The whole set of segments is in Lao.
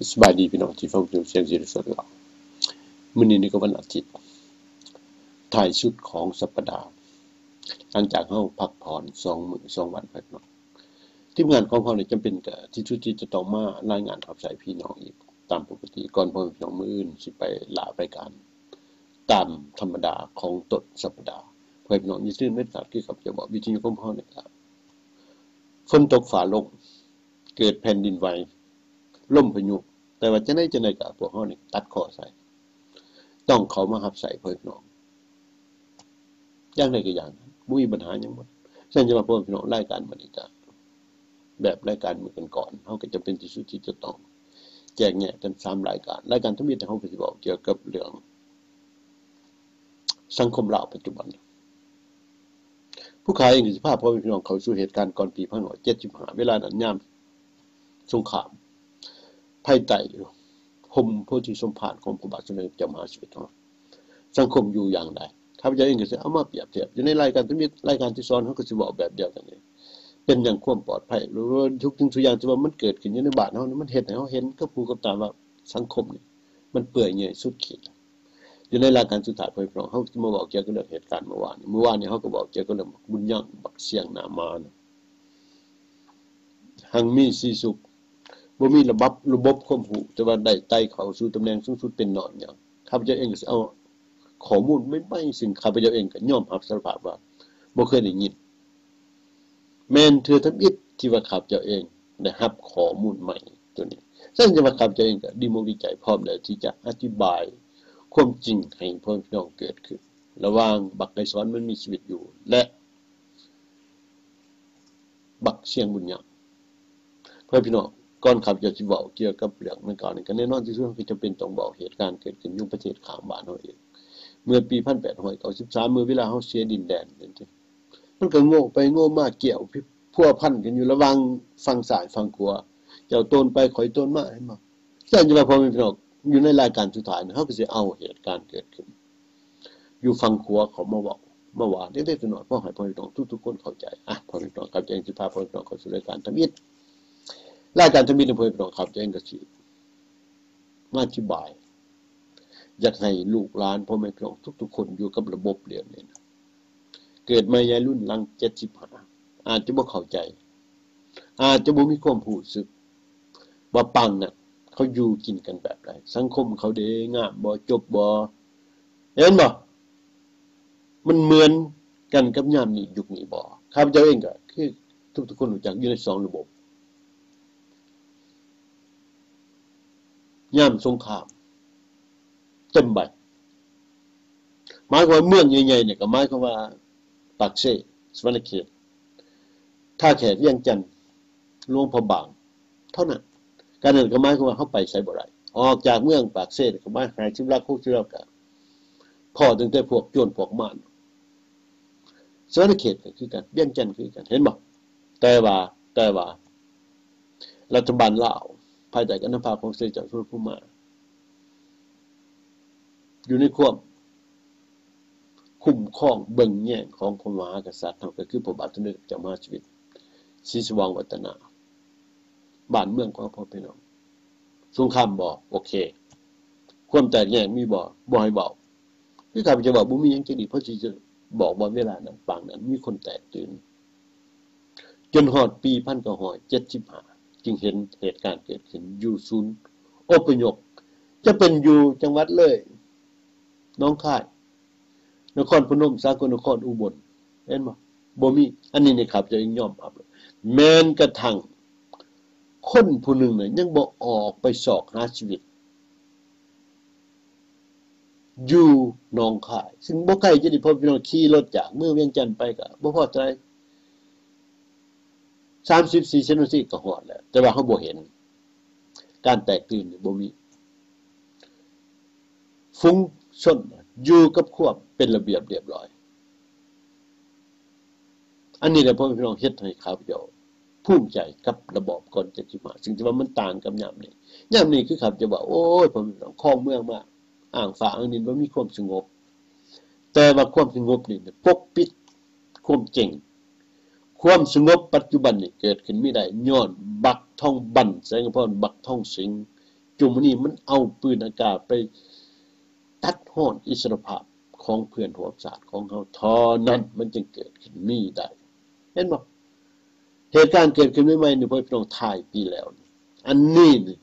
ສະບາຍດີພີ່ນ້ອງທີ່ຟັງເສຍງວິທຍຸສອງລາວ. ມື້ນີ້ນີ້ກໍວັນອາທິດ ທ້າຍສຸດຂອງສັບປະດາ ຫຼັງຈາກເຮົາພັກຜ່ອນສອງມື້ສອງວັນໄປເນາະ, ທີມງານຂອງເຮົານີ້ຈຳເປັນກະທີ່ສຸດທີ່ຈະຕ້ອງມາລາຍງານຮັບໃຊ້ພີ່ນ້ອງອີກຕາມປົກກະຕິ ກ່ອນພໍ່ແມ່ພີ່ນ້ອງມື້ອື່ນຊິໄປລາໄປການຕາມທຳມະດາຂອງຕົ້ນສັບປະດາ. ພໍ່ແມ່ພີ່ນ້ອງຢ່າລືມເດັດຂາດ ຄືກັບຈະບອກ ວິທະຍຸຂອງເຮົານີ້ກະຝົນຕົກຟ້າລົງ ເກີດແຜ່ນດິນໄຫວ ລົມພາຍຸ, ແຕ່ວ່າຈັ່ງໃດຈັ່ງໃດກໍພວກເຮົານີ້ຕັດຂໍ້ໃສ່ ຕ້ອງເຂົ້າມາຮັບໃຊ້ພໍ່ແມ່ພີ່ນ້ອງຢ່າງໃດກໍຢ່າງນັ້ນ ບໍ່ມີບັນຫາຫຍັງໝົດ. ສະນັ້ນຈະວ່າພໍ່ແມ່ພີ່ນ້ອງ ລາຍການມື້ນີ້ກໍແບບລາຍການມື້ກ່ອນໆ ເຮົາກໍຈຳເປັນທີ່ສຸດທີ່ຈະຕ້ອງແຈກແຍກກັນສາມລາຍການ. ລາຍການທຳອິດເຮົາກໍຊິເວົ້າກ່ຽວກັບເລື່ອງ ສັງຄົມລາວປັດຈຸບັນ. ຜູ້ຂ້າເອງກໍຊິພາພໍ່ແມ່ພີ່ນ້ອງເຂົ້າສູ່ເຫດການກ່ອນປີພັນເກົ້າຮ້ອຍເຈັດສິບຫ້າ ເວລານັ້ນຍາມສົງຄາມ ພາຍໃຕ້ຮົ່ມໂພທິສົມພານຂອງພະບາດສົມເດັດພະເຈົ້າມະຫາຊີວິດຂອງເຮົາ ສັງຄົມຢູ່ຢ່າງໃດ. ຂ້າພະເຈົ້າເອງກໍຊິເອົາມາປຽບທຽບຢູ່ໃນລາຍການທຳອິດ, ລາຍການທີສອງເຮົາກໍຊິເວົ້າແບບດຽວກັນນີ້. ເປັນຫຍັງຄວາມປອດໄພ ຫຼືວ່າທຸກສິ່ງທຸກຢ່າງທີ່ວ່າມັນເກີດຂຶ້ນຢູ່ໃນບ້ານເຮົານີ້ ມັນເຮັດໃຫ້ເຮົາເຫັນກັບຫູກັບຕາວ່າສັງຄົມນີ້ມັນເປື່ອຍເຫຍື່ອຍສຸດຂີດ. ຢູ່ໃນລາຍການສຸດທ້າຍ ພໍ່ແມ່ພີ່ນ້ອງ ເຮົາຈະມາເວົ້າກ່ຽວກັບເລື່ອງເຫດການມື້ວານນີ້. ບຸນຍັງ ບັກຊຽງໜ້າມ້ານະ ຮັ່ງມີສີສຸກ ບໍ່ມີລະບັບ ລະບົບຄວາມຮູ້ ແຕ່ວ່າໄດ້ໄຕ່ເຂົ້າສູ່ຕຳແໜ່ງສູງສຸດເປັນນອນຫຍັງ. ຂ້າພະເຈົ້າເອງກໍຊິເອົາຂໍ້ມູນໃໝ່ໆ ຊຶ່ງຂ້າພະເຈົ້າເອງກໍຍອມຮັບສາລະພາບວ່າບໍ່ເຄີຍໄດ້ຍິນ. ແມ່ນເທື່ອທຳອິດທີ່ວ່າຂ້າພະເຈົ້າເອງໄດ້ຮັບຂໍ້ມູນໃໝ່ໂຕນີ້. ສະນັ້ນຈະວ່າຂ້າພະເຈົ້າເອງກໍດີອົກດີໃຈ ພ້ອມແລ້ວທີ່ຈະອະທິບາຍຄວາມຈິງໃຫ້ພໍ່ແມ່ພີ່ນ້ອງເກີດຂຶ້ນ ລະຫວ່າງບັກໄກສອນມັນມີຊີວິດຢູ່ ແລະ ບັກຊຽງບຸນຍັງ. ພໍ່ແມ່ພີ່ນ້ອງ ກ່ອນຂ້າພະເຈົ້າຊິເວົ້າກ່ຽວກັບເລື່ອງດັ່ງກ່າວນີ້ ກໍແນ່ນອນທີ່ສຸດ ເຮົາກໍຈຳເປັນຕ້ອງເວົ້າເຫດການເກີດຂຶ້ນຢູ່ປະເທດຂ້າງບ້ານເຮົາເອງ ເມື່ອປີພັນແປດຮ້ອຍເກົ້າສິບສາມ ເມື່ອເວລາເຮົາເສຍດິນແດນ ມັນກໍໂງ່ໄປໂງ່ມາ ກ່ຽວພັວພັນກັນຢູ່ລະຫວ່າງຝັ່ງຊ້າຍຝັ່ງຂວາ ເຈົ້າໂຕນໄປຂ້ອຍໂຕນມາ ເຫັນບໍ່? ສະນັ້ນຈະວ່າ ພໍ່ແມ່ພີ່ນ້ອງ ຢູ່ໃນລາຍການສຸດທ້າຍນີ້ ເຮົາກໍຊິເອົາເຫດການເກີດຂຶ້ນຢູ່ຝັ່ງຂວາເຂົ້າມາເວົ້າ ມາວ່າເລັກໆນ້ອຍໆ ພໍໃຫ້ພໍ່ແມ່ພີ່ນ້ອງທຸກໆຄົນເຂົ້າໃຈ. ອ່ະ ພໍ່ແມ່ພີ່ນ້ອງ ຂ້າພະເຈົ້າເອງຊິພາພໍ່ແມ່ພີ່ນ້ອງເຂົ້າສູ່ລາຍການທຳອິດ. ລາຍການທຳອິດຂອງພໍ່ແມ່ພີ່ນ້ອງ ຂ້າພະເຈົ້າເອງກໍຊິມາອະທິບາຍ ຢາກໃຫ້ລູກຫຼານພໍ່ແມ່ພີ່ນ້ອງທຸກໆຄົນຢູ່ກັບລະບົບດຽວນີ້ນະ ເກີດໃໝ່ໃຫຍ່ລຸນຫຼັງເຈັດສິບຫ້າ ອາດຈະບໍ່ເຂົ້າໃຈ ອາດຈະບໍ່ມີຄວາມຮູ້ສຶກວ່າປາງນັ້ນເຂົາຢູ່ກິນກັນແບບໃດ, ສັງຄົມເຂົາເດ ງາມບໍ່ ຈົບບໍ່ ເຫັນບໍ່? ມັນເໝືອນກັນກັບຍາມນີ້ ຍຸກນີ້ບໍ່? ຂ້າພະເຈົ້າເອງກໍຄືທຸກໆຄົນຮູ້ຈັກ ຢູ່ໃນສອງລະບົບ ຍາມສົງຄາມເຕັມໃບ ໝາຍຄວາມວ່າເມືອງໃຫຍ່ໆນີ້ ກໍໝາຍຄວາມວ່າປາກເຊ, ສະຫວັນນະເຂດ, ທ່າແຂກ, ວຽງຈັນ, ຫຼວງພະບາງ ເທົ່ານັ້ນ. ການນັ້ນກໍໝາຍຄວາມວ່າເຮົາໄປໃສບໍ່ໄດ້. ອອກຈາກເມືອງປາກເຊກໍປະມານຫ້າສິບຫຼັກ ຫົກສິບຫຼັກ ກໍພໍ້ຕັ້ງແຕ່ພວກໂຈນພວກມານ. ສະຫວັນນະເຂດກໍຄືກັນ, ວຽງຈັນຄືກັນ, ເຫັນບໍ່? ແຕ່ວ່າ, ແຕ່ວ່າ ລັດຖະບານລາວ ພາຍໃຕ້ການນຳພາຂອງສະເດັດເຈົ້າສຸວັນນະພູມາ ຢູ່ໃນຄວາມຄຸ້ມຄອງເບິ່ງແຍງຂອງພະມະຫາກະສັດເຮົາ ກໍຄືພະບາດສົມເດັດເຈົ້າມະຫາຊີວິດ ສີສະຫວ່າງວັດຕະນາ. ບ້ານເມືອງຂອງພໍ່ແມ່ພີ່ນ້ອງ ສົງຄາມບໍ່? ໂອເຄ. ຄວາມແຕກແຍກມີບໍ່? ບໍ່ໃຫ້ເວົ້າ. ຄືຂ້າພະເຈົ້າເວົ້າ ບໍ່ມີຫຍັງຈະດີ ເພາະທີ່ຈະບອກວ່າເວລານັ້ນປາງນັ້ນມີຄົນແຕກຕື່ນ ຈົນຮອດປີພັນເກົ້າຮ້ອຍເຈັດສິບຫ້າ ຈຶ່ງເຫັນເຫດການເກີດຂຶ້ນຢູ່ສູນອົບພະຍົບ ຈະເປັນຢູ່ຈັງຫວັດເລີຍ, ໜອງຄາຍ, ນະຄອນພະນົມ, ສາກົນນະຄອນ, ອຸບົນ ເຫັນບໍ່? ບໍ່ມີ. ອັນນີ້ນີ້ ຂ້າພະເຈົ້າເອງຍອມຮັບ ແມ່ນກະທັ່ງຄົນຜູ້ໜຶ່ງນະ ຍັງບໍ່ອອກໄປຊອກຫາຊີວິດ ຢູ່ໜອງຄາຍ ຊຶ່ງບໍ່ໄກຈະໄດ້ ພໍ່ແມ່ພີ່ນ້ອງ ຂີ່ລົດຈາກເມືອງວຽງຈັນໄປກໍບໍ່ພໍເທົ່າໃດ ສາມສິບສີ່ສິບນາທີກໍຮອດແລ້ວ ແຕ່ວ່າເຮົາບໍ່ເຫັນ. ການແຕກຕື່ນນີ້ບໍ່ມີ. ຝູງຊົນຢູ່ກັບຄວາມເປັນລະບຽບລຽບຮ້ອຍ. ອັນນີ້ແຫຼະ ພໍ່ແມ່ພີ່ນ້ອງ ເຮັດໃຫ້ຂ້າພະເຈົ້າພູມໃຈກັບລະບອບກ່ອນເຈັດສິບຫ້າ ຊຶ່ງທີ່ວ່າມັນຕ່າງກັບຍາມນີ້. ຍາມນີ້ຄືຂ້າພະເຈົ້າວ່າ ໂອ້ຍ ພໍ່ແມ່ພີ່ນ້ອງ ຄອງເມືອງມາອ້າງຟ້າອ້າງດິນວ່າມີຄວາມສະຫງົບ, ແຕ່ວ່າຄວາມສະຫງົບນີ້ປົກປິດຄວາມຈິງ. ຄວາມສະຫງົບປັດຈຸບັນນີ້ເກີດຂຶ້ນມີໄດ້ຍ້ອນບັກທອງບັນ ແສງອຳພອນ ບັກທອງສິງ ຈຸມນີ້ມັນເອົາປືນອາກາດໄປຕັດຮອນອິດສະຫຼະພາບຂອງເພື່ອນຮ່ວມຊາດຂອງເຮົາເທົ່ານັ້ນ ມັນຈຶ່ງເກີດຂຶ້ນມີໄດ້. ເຫັນບໍ່? ເຫດການເກີດຂຶ້ນໃໝ່ໆນີ້ ພໍ່ແມ່ພີ່ນ້ອງ ທ້າຍປີແລ້ວນີ້ ອັນນີ້ນີ້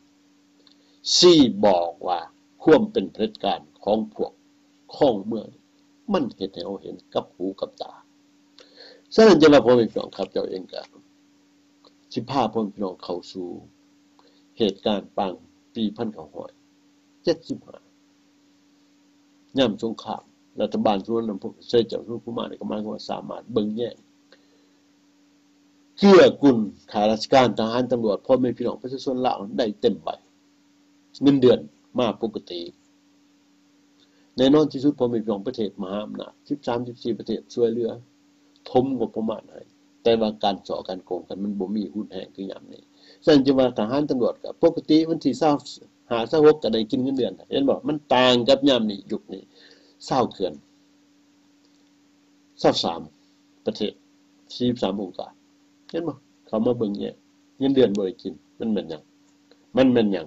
ຊີ້ບອກວ່າຄວາມເປັນຜະເດັດການຂອງພວກຄອງເມືອງ ມັນເຮັດໃຫ້ເຮົາເຫັນກັບຫູກັບຕາ. ສະນັ້ນຈຶ່ງວ່າ ພໍ່ແມ່ພີ່ນ້ອງ ຂ້າພະເຈົ້າເອງກະຊິພາພໍ່ແມ່ພີ່ນ້ອງເຂົ້າສູ່ເຫດການປາງປີພັນເກົ້າຮ້ອຍເຈັດສິບຫ້າ ຍາມສົງຄາມ ລັດຖະບານສຸວັນນະພູມ ເສດເຈົ້າສຸວັນນະພູມມານີ້ ກໍໝາຍຄວາມວ່າສາມາດເບິ່ງແຍງ ເກື້ອກຸນຂ້າລາຊະການ, ທະຫານ, ຕຳຫຼວດ, ພໍ່ແມ່ພີ່ນ້ອງປະຊາຊົນລາວໄດ້ເຕັມໃບ, ເງິນເດືອນມາປົກກະຕິ. ແນ່ນອນທີ່ສຸດ ພໍ່ແມ່ພີ່ນ້ອງປະເທດມະຫາອຳນາດສິບສາມ ສິບສີ່ປະເທດຊ່ວຍເຫຼືອ ຖົມງົບປະມານໃຫ້, ແຕ່ວ່າການສໍ້ການໂກງກັນມັນບໍ່ມີຮຸນແຮງຄືຍາມນີ້. ສະນັ້ນຈຶ່ງວ່າທະຫານຕຳຫຼວດກໍປົກກະຕິ ວັນທີຊາວຫ້າ ຊາວຫົກກໍໄດ້ກິນເງິນເດືອນ. ເຫັນບໍ່? ມັນຕ່າງກັບຍາມນີ້, ຍຸກນີ້ຊາວເຂື່ອນ ຊາວສາມປະເທດ ສີ່ສິບສາມອົງການ ເຫັນບໍ່? ເຂົ້າມາເບິ່ງແຍງ ເງິນເດືອນບໍ່ໄດ້ກິນ ມັນແມ່ນຫຍັງ? ມັນແມ່ນຫຍັງ?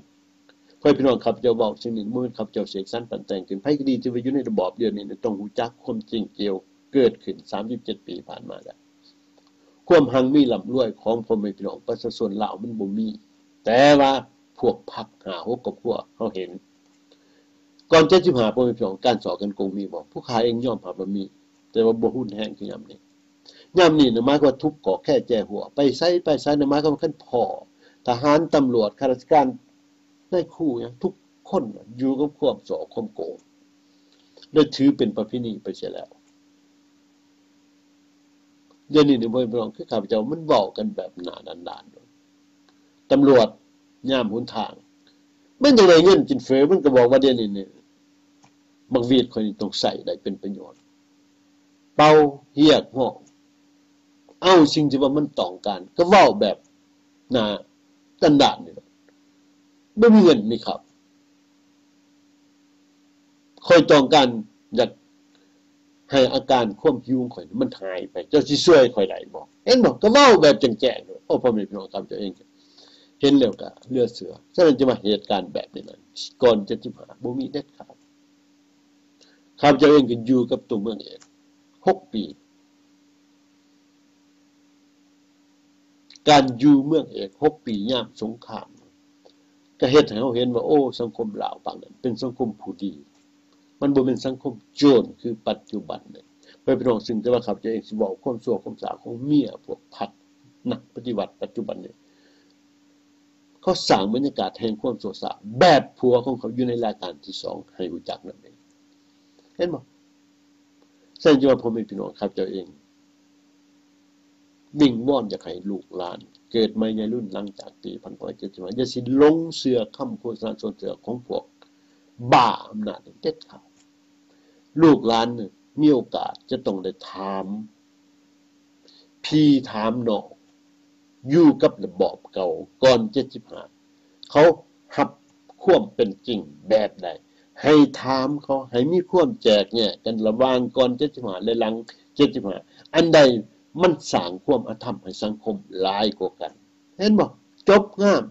ພໍ່ແມ່ພີ່ນ້ອງ ຂ້າພະເຈົ້າເວົ້າສິ່ງນີ້ ບໍ່ແມ່ນຂ້າພະເຈົ້າເສກສັນປັ້ນແຕ່ງຂຶ້ນ. ໃຜກໍດີທີ່ວ່າຢູ່ໃນລະບອບດຽວນີ້ ຕ້ອງຮູ້ຈັກຄວາມຈິງກ່ຽວເກີດຂຶ້ນສາມສິບເຈັດປີຜ່ານມາແລ້ວ. ຄວາມຮັ່ງມີລ່ຳລວຍຂອງພໍ່ແມ່ພີ່ນ້ອງປະຊາຊົນລາວມັນບໍ່ມີ, ແຕ່ວ່າພວກພັກຫ້າຫົກຄອບຄົວເຮົາເຫັນ. ກ່ອນເຈັດສິບຫ້າ ພໍ່ແມ່ພີ່ນ້ອງ ການສໍ້ການໂກງມີບໍ່? ຜູ້ຂ້າເອງຍອມຮັບວ່າມີ, ແຕ່ວ່າບໍ່ຮຸນແຮງຄືຍາມນີ້. ຍາມນີ້ນະ ໝາຍຄວາມວ່າທຸບກອກແຄແຈຫົວ, ໄປໃສໄປໃສນະ ໝາຍຄວາມວ່າຄັນພໍ້ທະຫານ, ຕຳຫຼວດ, ຂ້າລາຊະການ, ນາຍຄູຫຍັງ ທຸກຄົນນະຢູ່ກັບຄວາມສໍ້ຄວາມໂກງ ແລະ ຖືເປັນປະເພນີໄປເສຍແລ້ວ. ດຽວນີ້ນີ້ ພໍ່ແມ່ພີ່ນ້ອງ ຄືຂ້າພະເຈົ້າ ມັນເວົ້າກັນແບບໜ້າດ້ານໆ ຕຳຫຼວດຍາມຫົນທາງ ມັນຢາກໄດ້ເງິນກິນເຝີ ມັນກໍບອກວ່າ ດຽວນີ້ນີ້ ບັກຫວີດຂ້ອຍນີ້ຕ້ອງໃຊ້ໄດ້ເປັນປະໂຫຍດ, ເປົ່າຮຽກຮ້ອງ ເອົາສິ່ງທີ່ວ່າມັນຕ້ອງການ ກໍເວົ້າແບບໜ້າດ້ານໆ ນີ້ແຫຼະ, ບໍ່ມີເງິນມີຄຳ. ຂ້ອຍຕ້ອງການຢາກໃຫ້ອາການຄວາມຫິວຂອງຂ້ອຍມັນຫາຍໄປ, ເຈົ້າຊິຊ່ວຍຂ້ອຍໄດ້ບໍ່? ເຫັນບໍ່? ກໍເວົ້າແບບແຈ້ງໆ ໂອ້ ພໍ່ແມ່ພີ່ນ້ອງ ຂ້າພະເຈົ້າເອງເຫັນແລ້ວກໍເຫຼືອເຊື່ອ. ສະນັ້ນຈຶ່ງວ່າເຫດການແບບນີ້ນັ້ນ ກ່ອນເຈັດສິບຫ້າ ບໍ່ມີເດັດຂາດ. ຂ້າພະເຈົ້າເອງກໍຢູ່ກັບຕົວເມືອງເອກ ຫົກປີ. ການຢູ່ເມືອງເອກ ຫົກປີຍາມສົງຄາມ ກໍເຮັດໃຫ້ເຮົາເຫັນວ່າ ໂອ້ ສັງຄົມລາວປາງນັ້ນເປັນສັງຄົມຜູ້ດີ, ມັນບໍ່ແມ່ນສັງຄົມໂຈນຄືປັດຈຸບັນນີ້. ພໍ່ແມ່ພີ່ນ້ອງ, ຊຶ່ງແຕ່ວ່າຂ້າພະເຈົ້າເອງຊິເວົ້າຄວາມຊົ່ວຄວາມຊ້າຂອງເມຍພວກພັກນັກປະຕິວັດປັດຈຸບັນນີ້ ເຂົາສ້າງບັນຍາກາດແຫ່ງຄວາມຊົ່ວຊ້າແບບຜົວຂອງເຂົາຢູ່ໃນລາຍການທີສອງໃຫ້ຮູ້ຈັກນັ້ນເອງ. ເຫັນບໍ່? ສະນັ້ນຈຶ່ງວ່າ ພໍ່ແມ່ພີ່ນ້ອງ ຂ້າພະເຈົ້າເອງວິງວອນຢາກໃຫ້ລູກຫຼານເກີດໃໝ່ໃຫຍ່ລຸນຫຼັງຈາກປີພັນເກົ້າຮ້ອຍເຈັດສິບຫ້າ ຢ່າຊິຫຼົງເຊື່ອຄຳໂຄສະນາຊົວນເຊື່ອຂອງພວກບ້າອຳນາດເດັດຂາດ. ລູກຫຼານນີ້ມີໂອກາດຈະຕ້ອງໄດ້ຖາມ ພີ່ຖາມນ້ອງ ຢູ່ກັບລະບອບເກົ່າກ່ອນເຈັດສິບຫ້າ ເຂົາຮັບຄວາມເປັນຈິງແບບໃດ? ໃຫ້ຖາມເຂົາ, ໃຫ້ມີຄວາມແຕກແຍກກັນລະຫວ່າງກ່ອນເຈັດສິບຫ້າ ແລະ ຫຼັງເຈັດສິບຫ້າ ອັນໃດມັນສ້າງຄວາມອະທຳໃຫ້ສັງຄົມຫຼາຍກວ່າກັນ? ເຫັນບໍ່? ຈົບງາມ.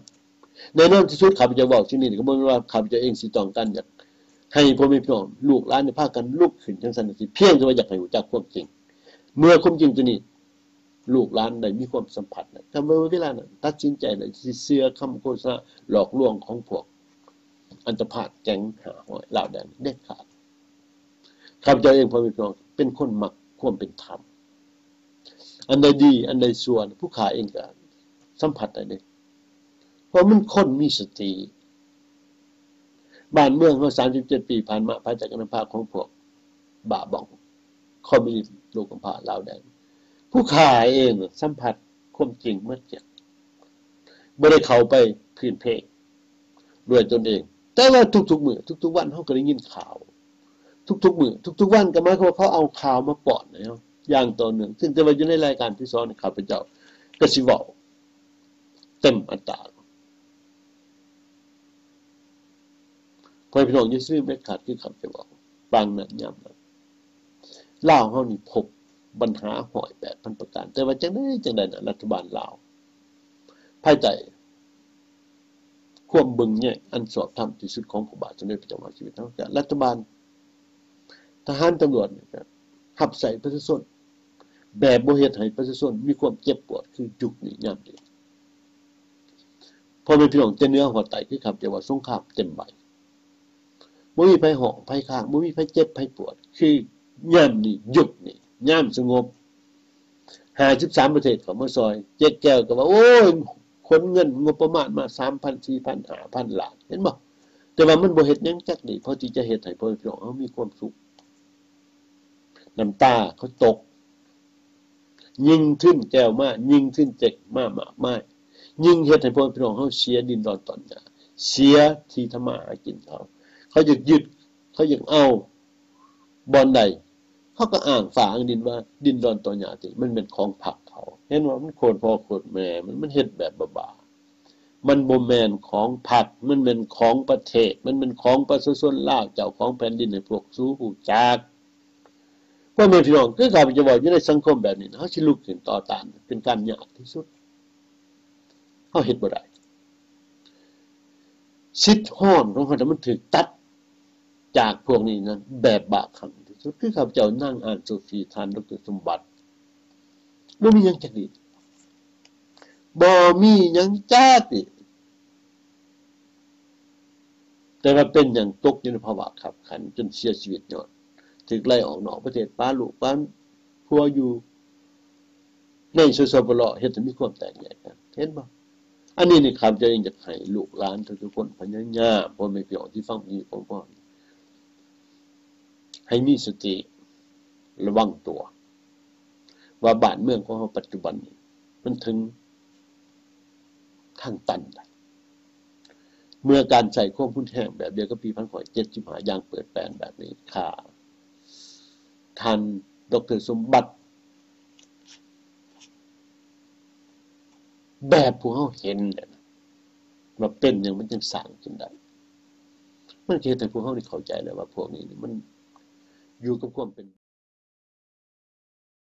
ແນ່ນອນທີ່ສຸດ ຂ້າພະເຈົ້າເວົ້າສິ່ງນີ້ກໍບໍ່ແມ່ນວ່າຂ້າພະເຈົ້າເອງຊິຕ້ອງການຢາກໃຫ້ພໍ່ແມ່ພີ່ນ້ອງລູກຫຼານນີ້ພາກັນລຸກຂຶ້ນຈັ່ງຊັ້ນຈັ່ງຊີ້, ພຽງແຕ່ວ່າຢາກໃຫ້ຮູ້ຈັກຄວາມຈິງ. ເມື່ອຄວາມຈິງຕົວນີ້ ລູກຫຼານໄດ້ມີຄວາມສຳຜັດແລ້ວ, ກໍເວລານັ້ນຕັດສິນໃຈໄດ້ທີ່ຊິເຊື່ອຄຳໂຄສະນາຫຼອກລວງຂອງພວກອັນຕະພານແກັງຫ້າຮ້ອຍລາວແດງເດັດຂາດ. ຂ້າພະເຈົ້າເອງ ພໍ່ແມ່ພີ່ນ້ອງ ເປັນຄົນມັກຄວາມເປັນທຳ. ອັນໃດດີ ອັນໃດຊົ່ວ ຜູ້ຂ້າເອງກໍສຳຜັດໄດ້ເດ້. ເພາະມັນຄົນມີສະຕິ. ບ້ານເມືອງເຮົາສາມສິບເຈັດປີຜ່ານມາ ພາຍໃຕ້ການນຳພາຂອງພວກບ້າບອງ ຄອມມິວນິດ ລູກກຳພ້າລາວແດງ. ຜູ້ຂ້າເອງສຳຜັດຄວາມຈິງໝົດ. ບໍ່ໄດ້ເຂົ້າໄປພື້ນເພງດ້ວຍຕົນເອງ, ແຕ່ວ່າທຸກໆມື້ ທຸກໆວັນ ເຮົາກໍໄດ້ຍິນຂ່າວ ທຸກໆມື້ ທຸກໆວັນ ກໍໝາຍຄວາມວ່າເຂົາເອົາຂ່າວມາປ້ອນໃຫ້ເຮົາຢ່າງຕໍ່ເນື່ອງ. ຊຶ່ງແຕ່ວ່າຢູ່ໃນລາຍການທີ່ສອງນີ້ ຂ້າພະເຈົ້າກໍຊິເວົ້າເຕັມອັດຕາ. ພໍ່ແມ່ພີ່ນ້ອງຢ່າລືມເດັດຂາດ ຄືຂ້າພະເຈົ້າເວົ້າປາງນັ້ນຍາມນັ້ນ, ລາວເຮົານີ້ພົບບັນຫາຮ້ອຍແປດພັນປະການ, ແຕ່ວ່າຈັ່ງໃດຈັ່ງໃດນະ ລັດຖະບານລາວ ພາຍໃຕ້ ຄວາມເບິ່ງແຍງອັນຊອບທຳທີ່ສຸດຂອງພະບາດສົມເດັດພະເຈົ້າມະຫາຊີວິດເຮົາ ກະລັດຖະບານ ທະຫານ ຕຳຫຼວດ ນີ້ກະຮັບໃຊ້ປະຊາຊົນ ແບບບໍ່ເຮັດໃຫ້ປະຊາຊົນມີຄວາມເຈັບປວດ ຄືຍຸກນີ້ຍາມນີ້ ພໍ່ແມ່ພີ່ນ້ອງແຕ່ເໜືອຮອດໃຕ້ ຄືຂ້າພະເຈົ້າວ່າ ສົງຄາມເຕັມໃບ ບໍ່ມີໃຜຮ້ອງໃຜຄ້າງ ບໍ່ມີໃຜເຈັບໃຜປວດ ຄືຍາມນີ້ ຍຸກນີ້ ຍາມສະຫງົບ ຫ້າສິບສາມປະເທດເຂົ້າມາຊ່ອຍ ເຈັກແກ້ວກໍວ່າ ໂອ້ຍ ຂົນເງິນງົບປະມານມາ ສາມພັນ ສີ່ພັນ ຫ້າພັນ ລ້ານ ເຫັນບໍ່? ແຕ່ວ່າມັນບໍ່ເຮັດຫຍັງຈັກນິດ ພໍທີ່ຈະເຮັດໃຫ້ພໍ່ແມ່ພີ່ນ້ອງເຮົາມີຄວາມສຸກ ນ້ຳຕາເຂົາຕົກ ຍິງທຶນແກ້ວມາ ຍິງທຶນເຈັກມາມາກມາຍ ຍິ່ງເຮັດໃຫ້ພໍ່ແມ່ພີ່ນ້ອງເຮົາເສຍດິນດອນຕອນຫຍ້າ ເສຍທີ່ທຳມາຫາກິນເຂົາ ເຂົາຢາກຍຶດ ເຂົາຢາກເອົາບ່ອນໃດ ເຂົາກໍອ້າງຟ້າອ້າງດິນວ່າ ດິນດອນຕອນຫຍ້ານີ້ມັນແມ່ນຂອງພັກເຂົາ ເຫັນບໍ່? ມັນໂຄດພໍ່ໂຄດແມ່ ມັນ ມັນເຮັດແບບບ້າໆ ມັນບໍ່ແມ່ນຂອງພັກ ມັນແມ່ນຂອງປະເທດ ມັນແມ່ນຂອງປະຊາຊົນລາວ ເຈົ້າຂອງແຜ່ນດິນ ໃຫ້ພວກສູຮູ້ຈັກ. ພໍ່ແມ່ພີ່ນ້ອງ ຄືຂ້າພະເຈົ້າເວົ້າ ຢູ່ໃນສັງຄົມແບບນີ້ນະ ເຮົາຊິລຸກຂຶ້ນຕໍ່ຕ້ານ ເປັນການຍາກທີ່ສຸດ ເຮົາເຮັດບໍ່ໄດ້ ສິດຮອນຂອງເຮົານະ ມັນຖືກຕັດຈາກພວກນີ້ນະ ແບບບ້າຄັ່ງທີ່ສຸດ ຄືຂ້າພະເຈົ້ານັ່ງອ່ານໂຊຟີ ທ່ານ ດຣ. ສົມບັດ ບໍ່ມີຫຍັງຈັກນິດ ບໍ່ມີຫຍັງຈັກນິດ ແຕ່ວ່າເປັນຫຍັງຕົກຢູ່ໃນພາວະຄັບຂັນ ຈົນເສຍຊີວິດຍ້ອນຖືກໄລ່ອອກນອກປະເທດ ປາລູກປາຜົວຢູ່ໃນ ສສປລ ເຮັດໃຫ້ມີຄວາມແຕກແຍກກັນ ເຫັນບໍ່? ອັນນີ້ນີ້ ຂ້າພະເຈົ້າຍັງຢາກໃຫ້ລູກຫຼານທຸກໆຄົນພະຍາຍາມ ພໍ່ແມ່ພີ່ນ້ອງທີ່ຟັງຢູ່ ໃຫ້ມີສະຕິ ລະວັງຕົວ ວ່າບ້ານເມືອງຂອງເຮົາປັດຈຸບັນນີ້ ມັນເຖິງທາງຕັນແລ້ວ ເມື່ອການໃຊ້ຄວາມຮຸນແຮງແບບດຽວກັບປີພັນເກົ້າຮ້ອຍເຈັດສິບຫ້າ ຢ່າງເປີດແປນແບບນີ້ ຂ້າ ທ່ານ ດຣ. ສົມບັດ ແບບພວກເຮົາເຫັນແຫຼະ ວ່າເປັນຫຍັງມັນຈຶ່ງສ້າງຂຶ້ນໄດ້ ມັນກໍເຮັດໃຫ້ພວກເຮົານີ້ເຂົ້າໃຈແລ້ວວ່າ ພວກນີ້ນີ້ມັນຢູ່ກັບຄວາມເປັນ